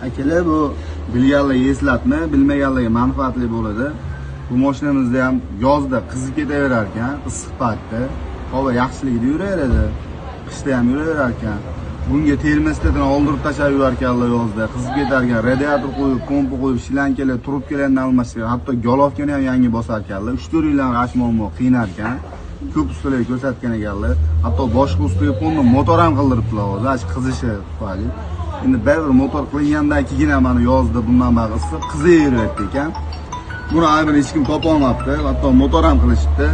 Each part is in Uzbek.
Akalar, bu bilganlarga eslatma, bilmaganlarga manfaatli bo'ladi. Bu mashinamizda ham yozda qizib ketaverar ekan, issiq paytda. Havo yaxshiligida yuraveradi. Qishda ham yuraverar ekan. Bunga termostatini oldirib tashlab yurar ekanlar yozda, qizib ketar ekan. Radiator qo'yib, pompa qo'yib, shlankalar, trubkalarni almashtirgan, hatto golovkani ham yangi bosar ekanlar. 3-4 yildan g'ash muammo qiynar ekan. Ko'p ustalarga ko'rsatgan ekanlar. Hatto boshqa ustaga полный motor ham qildiribdilar hozir, shu qizishi tufayli. Endi baribir motor qilingandan keyin ham mana yozda bundan bari issiq qizaveryapti ekan. Buni aybini hech kim topa olmabdi, hatto motor ham qilishibdi.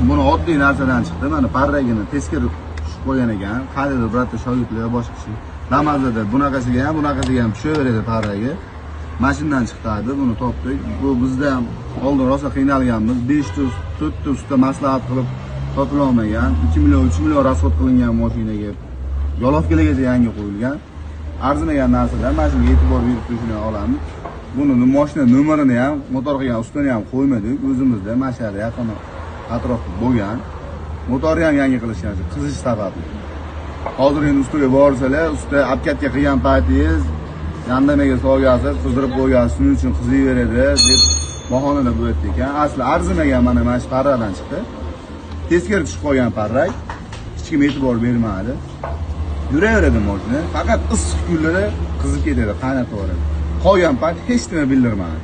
Buni oddiy narsadan chiqdi. Mana parragini teskari tushib qo'ygan ekan. Qayerdadir birorta shogirdlar boshqa kishi. Namazda bunaqasiga ham, bunaqasiga ham tushaveradi parragi. Mana shundan chiqdi aybi, buni topdik. Bu bizda ham oldin rosa qiynalganmiz. 500, 400 usta maslahat qilib topilolmagan. 2 million, 3 million расход qilingan mashinaga. Golovkalargacha yangi qo'yilgan. Arzimagan narsalar, mana shunga e'tibor berib turishini olamiz. Buni mashina nomerini ham, motor qilgan ustani ham qo'ymadik. O'zimizda mana shu yerda yaqin atrofda bo'lgan. Motorni ham yangi qilishgan, shu qizish sababli. Hozir endi ustaga borsalar, usta обкатка qilgan paytingiz yandamaga solgansiz, qizdirib qo'ygansiz, shuning uchun qiziyveradi deb bahonalab o'tdi ekan. Asli arzimagan mana shu parradan chiqdi. Teskari tushib qolgan parrak. Hech kim e'tibor bermadi. Yuraveradi mashina, faqat issiq kunlarda qizib ketadi, qaynatib yuboradi. Qolgan payt hech nima bildirmadi.